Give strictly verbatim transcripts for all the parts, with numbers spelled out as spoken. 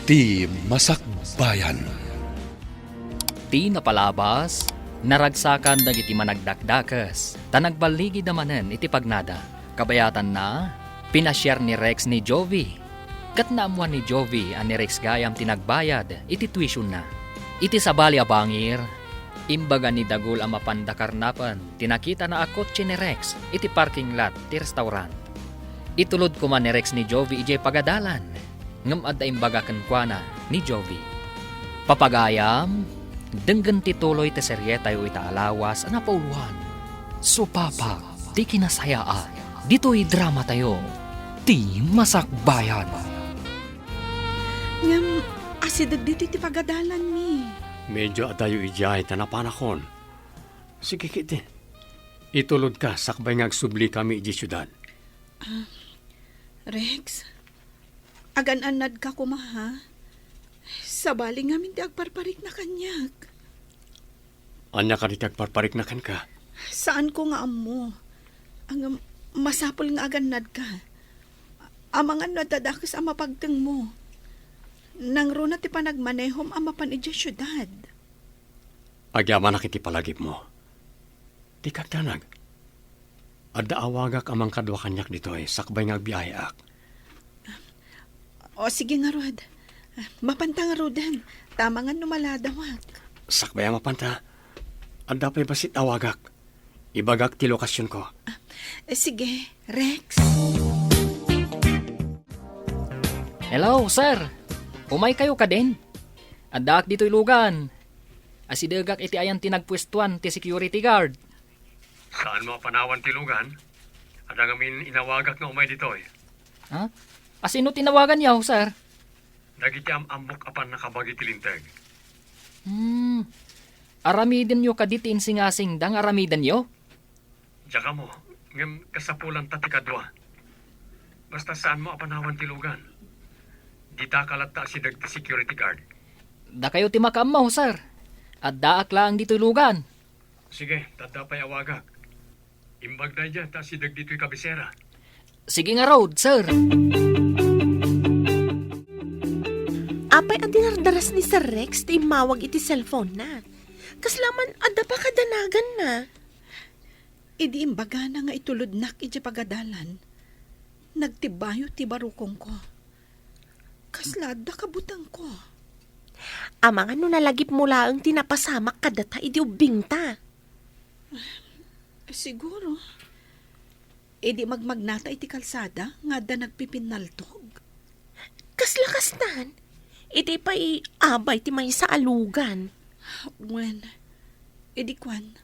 Ti Masakbayan. Ti napalabas, naragsakan dagiti managdakdakes, ta nagballigida manen iti pagnada. Kabayatanna, pinasiar ni Rex ni Jovi. Ket naammuan ni Jovi a ni Rex gayam ti nagbayad iti tuitionda. Iti sabali a bangir, imbaga ni Dagul a mapanda karnapen ti nakitana a kotse ni Rex iti parking lot ti restaurant. Itulod koma ni Rex ni Jovi idiay pagadalan, ngem adda imbaga kenkuana ni Jovi. Papagayam, denggen ti tuloy ti serietayo ita a lawas a napauloan, Supapa ti Kinasayaat. Ditoy dramatayo, Ti Masakbayan. Ngem, asideg ditoy ti pagadalanmi. Medio adayo idiay ta napanakon. Sige ketdi. Itulodka sakbay nga agsublikami idiay siudad. Ah, Rex, agan-annadka koma, ha? Sabali ngamin ti agparparikna kaniak. Ania kadi ti agparparikna kenka? Saanko nga ammo. Ngem, masapul nga agannadka. Amangan no adda dakes a mapagtengmo. Nangruna ti panagmanehom a mapan idiay siudad. Agyamanak iti palagipmo. Dika agdanag. Adda awagak a mangkadua kaniak ditoy sakbay nga agbiaheak. O, sige ngarud. Mapanta ngaruden. Ta amangan no maladawak. Sakbay a mapanta, adda pay bassit awagak. Ibagak ti lokasionko. Ah, sige, Rex. Hello, sir. Umaykayo kadin? Addaak ditoy lugan. Asidegak iti ayan ti nagpuestuan ti security guard. Saanmo a panawan ti lugan? Adda ngamin inawagak nga umay ditoy. Ha? Asino ti inawaganyo, sir? Dagiti am-ammok a pannakabagi ti Linteg. Hmm. Aramidenyo kadi ti insingasingda nga aramidenyo? Diak ammo, ngem kasapulanta ti kadua. Basta saanmo a panawan ti lugan. Ditaka latta asideg ti security guard. Dakayo ti makaammo, sir. Addaak laeng ditoy lugan. Sige, ta adda pay awagak. Imbag daydiay ta asideg ditoy kabisera. Sige ngarud, sir. Apay a dinardaras ni Sir Rex ti immawag iti cellphone-na? Kasla man adda pakadanaganna. Idi imbagana nga itulodnak idiay pagadalan, nagtibayo ti barukongko. Kasla adda kabutengko. Amangan no nalagipmo laeng ti napasamak kadata idi ubbingta. Siguro. Idi magmagnata iti kalsada nga adda nagpipinnaltog. Kasla kastan? Idi pay abay ti maysa a lugan. Wen, idi kuan,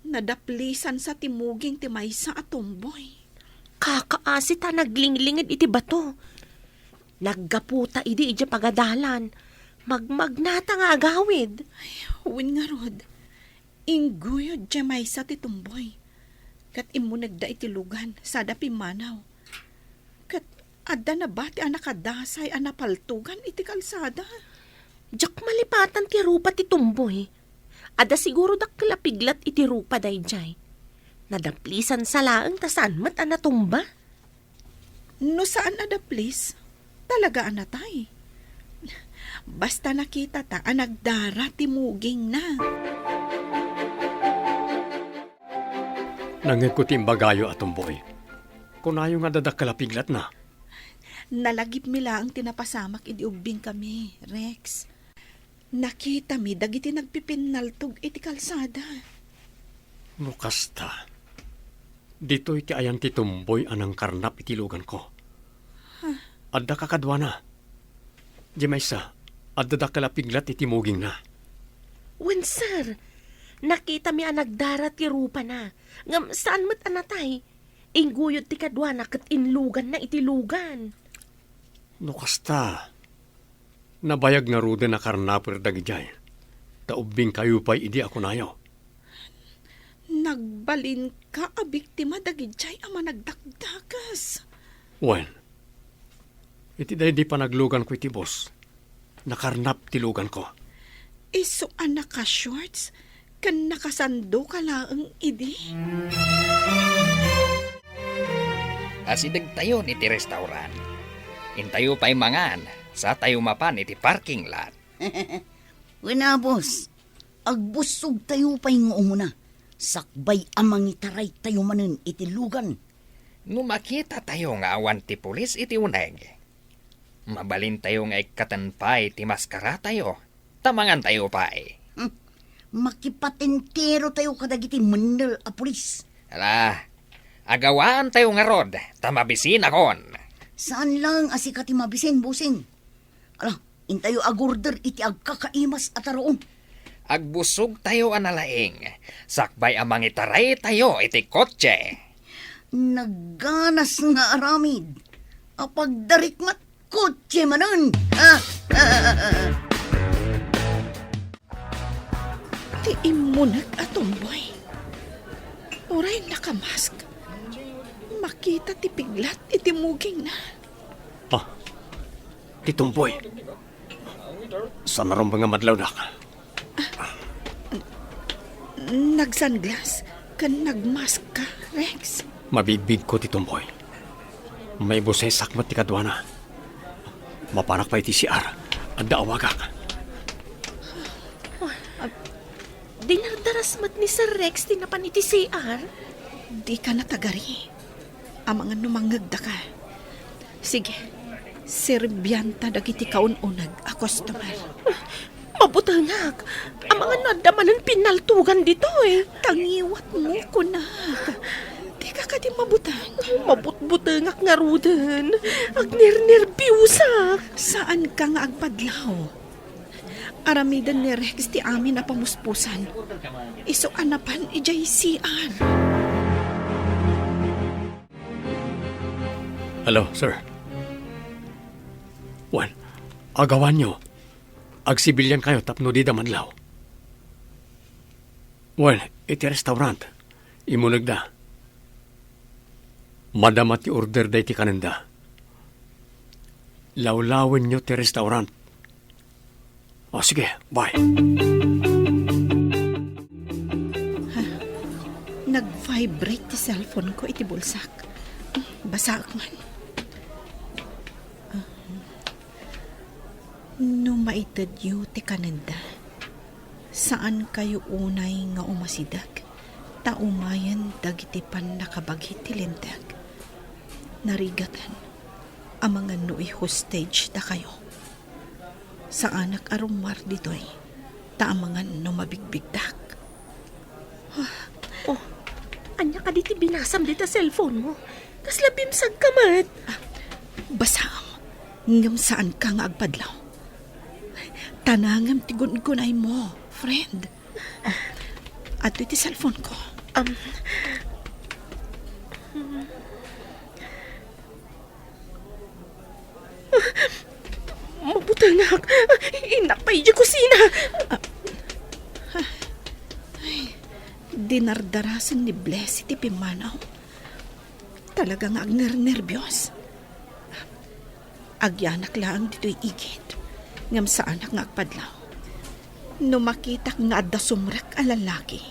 nadaplisansa ti muging ti maysa a tomboy. Kakaasi ta naglinglinged iti bato. Naggaputa idi idiay pagadalan. Magmagnata nga agawid. Ay, wen ngarud. Ingguyod diay maysa ti tomboy. Ket immunegda iti lugan, sada pimmanaw. Ket adda nabati a nakadasay a napaltogan iti kalsada. Diak malipatan ti rupa ti tomboy. Adda siguro dakkel a piglat iti rupa daydiay. Nadaplisansa laeng ta saan met a natumba. No saan a daplis, talaga a natay. Basta nakitata a nagdara ti mugingna. Nangngegko ti imbagayo a tomboy. Kunayo nga adda dakkel a piglatna. Nalagipmi laeng ti napasamak idi ubbingkami, Rex. Nakitami dagiti nagpipinnaltog iti kalsada. No kasta, ditoy ti ayan ti tomboy a nangkarnap iti luganko. Huh? Adda kakaduana. Diay maysa, adda dakkel a piglat iti mugingna. Wen, sir. Nakitami a nagdara ti rupana. Ngem saan met a natay. Ingguyod ti kaduana ket inluganna iti lugan. No kasta, nabayag ngaruden a karnaper dagidiay, ta ubbingkayo pay idi a kunayo. Nagbalinka a biktima dagidiay a managdakdakes. Wen, iti daydi panagluganko iti bus, nakarnap ti luganko. Isu a naka-shorts ken nakasandoka laeng idi? Asidegtayon iti restaurant. Intayo pay mangan. Satayo mapan iti parking lot. Wen a, boss. Agbussogtayo pay nga umuna, sakbay a mangitaraytayo manen iti lugan. No makitatayo nga awan ti pulis iti uneg, mabalintayo nga ikkaten pay ti maskaratayo, ta mangantayo pay. Hmm. Makipatenterotayo kadagiti mennel a pulis. Ala, agawaantayo ngarud, ta mabisinakon. Saan laeng a sika ti mabisin, bossing. Ala, intayo agurder iti agkakaimas a taruon. Agbussogtayo a nalaing, sakbay a mangitaraytayo iti kotse. Nagganas nga aramid. Apagdarik met kotse manen. Ah, ah, ah, ah. Ti immunek a tomboy. Uray nakamask. Makita ti piglat iti mugingna. Ah, ti tomboy. Saan a rumbeng nga madlawnak? Nagsunglass ken nagmask ka, Rex? Mabigbigko ti tomboy. Maibusesak met ti kaduana. Mapanak pay iti C R. Adda awagak. Dinardaras met ni Sir Rex ti napan iti C R? Dika natagari. Amangan no mangngegdaka. Sige, serbianta dagiti kaun-uneg a customer. Mabutengak. Amangan no adda manen pinnaltogan ditoy. Tangiwatmo, kunak. Dika kadi mabuteng? Mabutbutengak ngaruden. Agnernerbiusak. Saanka nga agpadlaw. Aramiden ni Rex ti amin a pamuspusan. Isu a napan idiay C R. Hello, sir. Wen, agawanyo. Agsibiliankayo tapno dida madlaw. Wen, iti restaurant. Immunegda. Madama ti order dayta kanenda. Lawlawenyo ti restaurant. O, sige, bye. Nag-vibrate ti cellphone ko iti bulsak. Basaek man. No maitedyo ti kanenda, saankayo unay nga umasideg, ta umayen dagiti pannakabagi ti linteg. Narigaten, amangan no i-hostage dakayo. Saanak a rummuar ditoy, ta amangan no mabigbigdak. Oh, ania kadi ti binasam dita cellphone mo? Kasla bimsag ka met. Ah, basaam, ngem saanka nga agpadlaw. Tanangem ti gun-unay mo, friend. Oh, adtoy ti cellphone ko. Um, Mabutengak. Innak pay idiay kusina. Ah, ay, dinardarasen ni Blessy ti pimmanaw. Talaga nga agnernerbios. Agyanak laeng ditoy igid, ngem saanak nga agpadlaw. No makitak nga adda sumrek a lallaki,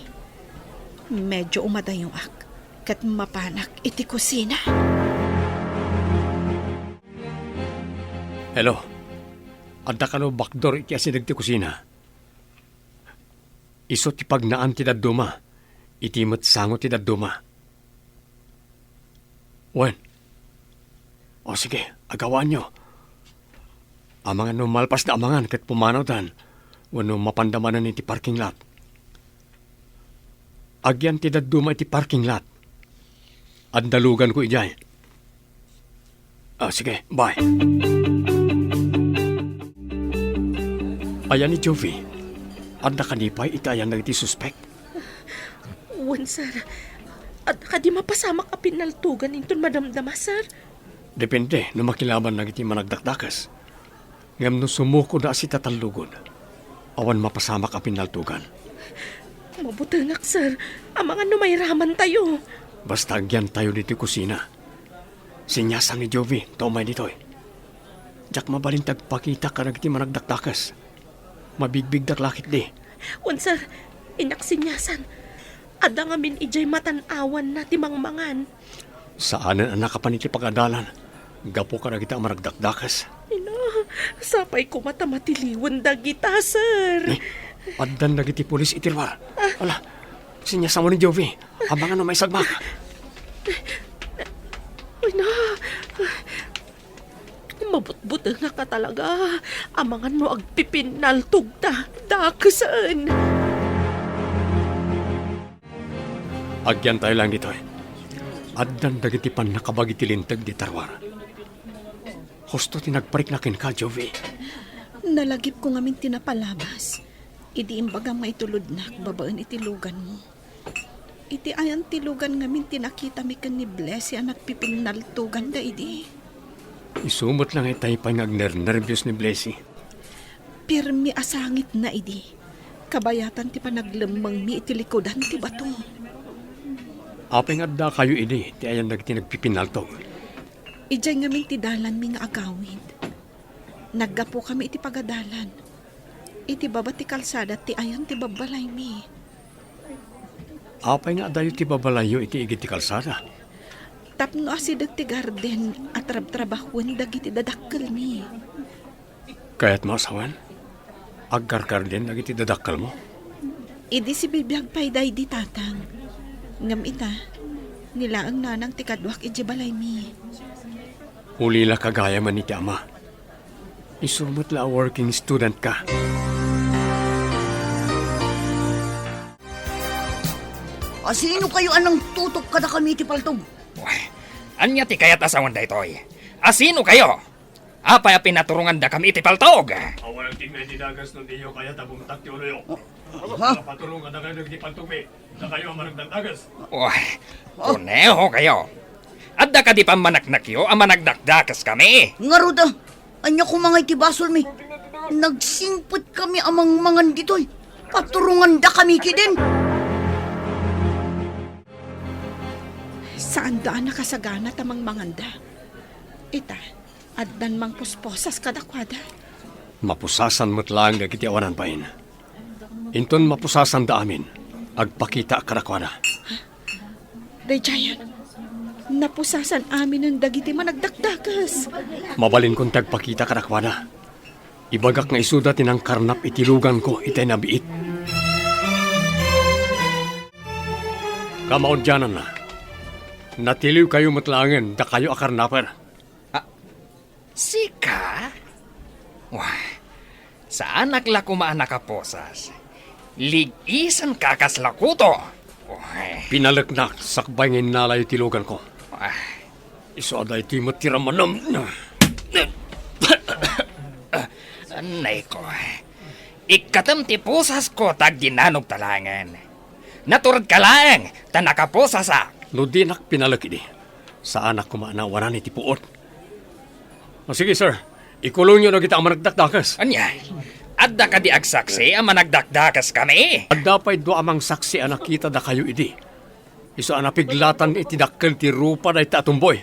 medyo umadayoak ket mapanak iti kusina. Hello. Adda kano backdoor iti asideg ti kusina? Isu ti pagnaan ti dadduma, iti met sango ti dadduma. Wen. O sige, agawaanyo. Amangan no malpasda amangan ket pumanawdan, wenno mapanda manen iti parking lot. Agyan ti dadduma iti parking lot. Adda luganko idiay. Ah, sige, bye. Ayan ni Jovi. Adda kadi pay iti ayan dagiti suspek? Wen, sir. Adda kadi mapasamak a pinnaltogan inton madamdama, sir? Depende no makilaban dagiti managdakdakes. Ngem no sumukoda a sitatallugod, awan mapasamak a pinnaltogan. Mabutengak, sir. Amangan no mairamantayo. Basta agyantayo ditoy kusina. Sinyasan ni Jovi ta umay ditoy. Diak mabalin ti agpakita kadagiti managdakdakes. Mabigbigdak la ketdi. Wen, sir. Innak sinyasan. Adda ngamin idiay matan-awanna ti mangmangan. Saanen a nakapan iti pagadalan gapu kadagita a managdakdakes. Ina, Sapay koma ta matiliwen dagita, sir. Eh, addan dagiti pulis iti lugar. Ala, sinya samo ni Jovi. Amangan no maisagmak. Ay na. Mabutbutengak a talaga. Amangan no agpipinnaltogta. Dakesen. Agyantayo lang ditoy. Addan dagiti pannakabagi ti linteg dita ruar. Husto ti nagparikna kenka, Jovi. Nalagipko ngamin ti napalabas. Idi imbagam nga itulodnak babaen iti luganmo. Iti ayan ti lugan ngamin ti nakitami ken ni Blessy a nagpipinnaltoganda idi. Isu met la nga itay pay nga agnernerbios ni Blessy. Pirmi a sangitna idi. Kabayatan ti panaglemmengmi iti likudan ti bato. Apay nga addakayo idi ti ayan dagiti nagpipinnaltog? Idiay ngamin ti dalanmi nga agawid. Naggapukami iti pagadalan. Iti baba ti kalsada ti ayan ti babbalaymi. Apay nga adayo ti babalayyo iti igid ti kalsada? Tapno asideg ti garden a trabtrabahoen dagiti dadakkelmi. Kayatmo a sawen? Aggargarden dagiti dadakkelmo? Idi sibibiag pay daydi tatang. Ngem ita, ni laeng nanang ti kaduak idiay balaymi. Ulila ka gayam a ni ti ama. Isu met la a working student ka. Asino kayo a nangtutok kadakami iti paltog? Uy, ania ti kayat a sawen daytoy? Asino kayo? Apay a pinaturongandakami iti paltog? Awan agtigna iti dagas no diyo kayat a bumtak ti uloyo. Ha? Paturongandakayo dagiti paltogmi. Dakayo a managdakdakes. Uy, koneho kayo. Adda kadi pammanaknakyo a managdakdakes kami? Ngarud a, ania koma ngay ti basolmi? Nagsingpet kami a mangmangan ditoy. Paturonganda kami kidin. Saanda a nakasagana ta mangmanganda. Ita, addan mangpusposas kadakuada. Mapusasan met laeng dagiti awanan bain. Inton mapusasanda amin, agpakitaak kadakuada. Daydiay, napusasan aminen dagiti managdakdakes. Mabalinkon ti agpakita kadakuada. Ibagak nga isuda ti nangkarnap iti luganko itay nabiit. Kamaudiananna, natiliwkayo met laengen dakayo a karnaper. Ah, sika? Wah, saanak la koma a nakaposas. Lig-isenka kasla kuto. Wah. Pinaleknak sakbay nga innalayo ti luganko. Wah. Isu a daytoy met ti rammanam. Nayko, ikkatem ti pusasko ta agdinanogta laengen. Naturedka laeng ta nakapusasak. No dinak pinalek idi, saanak koma a naawanan iti puot. O, sige, sir. Ikulongyo dagita a managdakdakes. Ania? Adda kadi agsaksi a managdakdakes kami? Adda pay dua a mangsaksi a nakita dakayo idi. Isu a napiglatan iti dakkel ti rupa dayta a tumboy.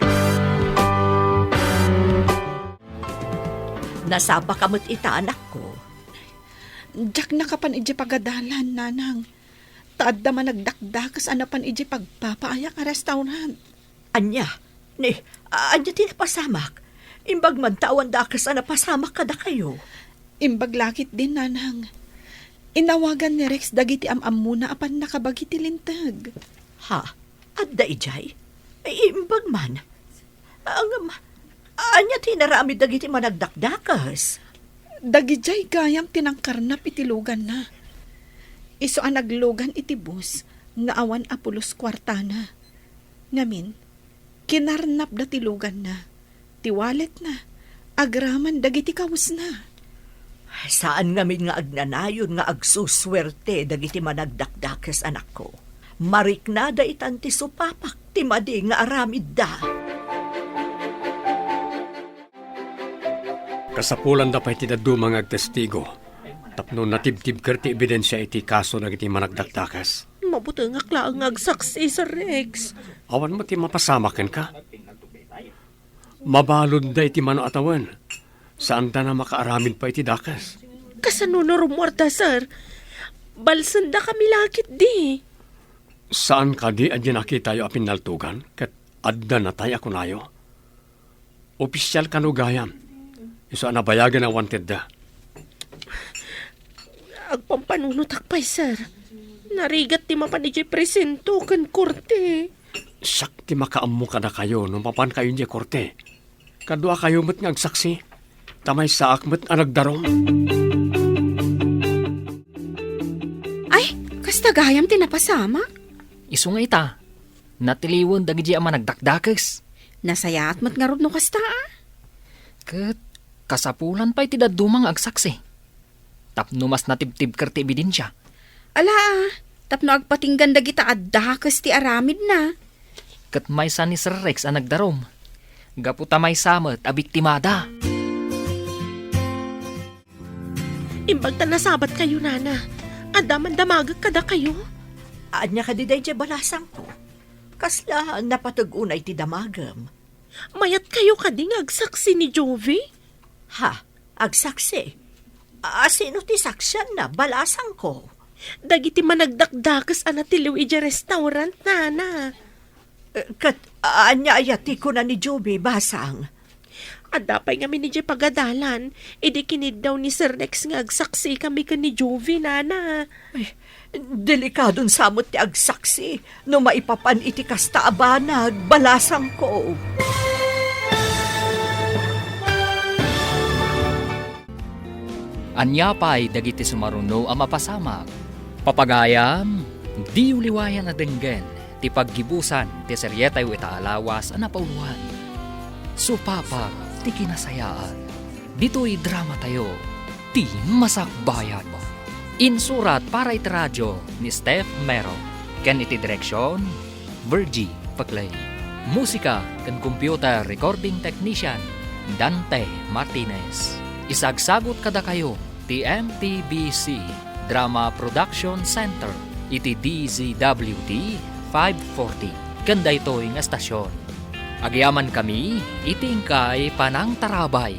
Nasapaka met ita, anakko. Diak nakapan idiay pagadalan, nanang. Ta adda managdakdakes a napan idiay pagpapaayak a restaurant. Ania? Ni, ania ti napasamak? Imbag man ta awan dakes a napasamak kadakayo. Imbag la ketdin, nanang. Inawagan ni Rex dagiti am-ammona a pannakabagi ti linteg. Ha? Adda idiay? Imbag man. Ngem, ania ti inaramid dagiti managdakdakes? Dagidiay gayam ti nangkarnap iti luganna. Isu a naglugan iti bus nga awan a pulos kuartana. Ngamin, kinarnapda ti luganna, ti walletna, agraman dagiti kawesna. Saan ngamin nga agnanayon nga agsusuerte dagiti managdakdakes, anakko. Mariknada itan ti supapak ti madi nga aramidda. Kasapulanda pay ti dadduma nga agtestigo tapno natibtibker ti ebidensia iti kaso dagiti managdakdakes. Mabutengak laeng nga agsaksi, Sir Rex. Awan met ti mapasamak kenka. Mabaludda iti mano a tawen. Saanda a makaaramid pay iti dakes. Kasano no rummuarda, sir? Balsendakami la ketdi. Saan kadi a diay nakitayo a pinnaltogan ket adda natay a kunayo? Opisial kano gayam? So, nabayagen a wantedda. Agpampanunotak pay, sir. Narigat ti mapan idiay presinto ken korte. Siak ti makaammo kadakayo no mapankayo idiay korte. Kaduakayo met nga agsaksi, ta maysaak met a nagdarum. Ay, kasta gayam ti napasamak? Isu nga ita, natiliwen dagiti a managdakdakes. Nasayaat met ngarud no kasta, a? Ket kasapulan pay ti dadduma nga agsaksi. Tapno mas natibtibker ti ebidensia. Ala, a, tapno agpatinggan dagita a dakes ti aramidna. Ket maysa ni Sir Rex a nagdarum. Gapu ta maysa met a biktimada. Imbag ta nasabatkayo, nana. Adda mandamagek kadakayo? Ania kadi daydiay balasangko? Kasla napateg unay ti damagem? Mayatkayo kadi nga agsaksi ni Jovie? Ha? Agsaksi? A, sino ti saksianna, balasangko? Dagiti managdakdakes a natiliw idiay restaurant, nana. Eh, ket ania aya ti kuna ni Jovie, basang? Adda pay ngamin idiay pagadalan, idi kiniddaw ni Sir Rex nga agsaksikami ken ni Jovie, nana. Ay, delikadon sa met ti agsaksi no maipapan iti kasta a banag, balasangko. Ania pay dagiti sumaruno a mapasamak? Papagayam, diyo liwayan a denggen ti paggibusan ti serietayo ita a lawas a napauloan. Supapag ti kinasayaan. Ditoy dramatayo, ti Masakbayan. Insurat para iti radio ni Steph Mero, ken iti direksion, Virgie Paclay. Musika ken computer recording technician, Dante Martinez. Isagsagut kadakayo ti M T B C Drama Production Center iti D Z W T five forty ken daytoy nga estasion. Agyamankami iti inkay panangtarabay.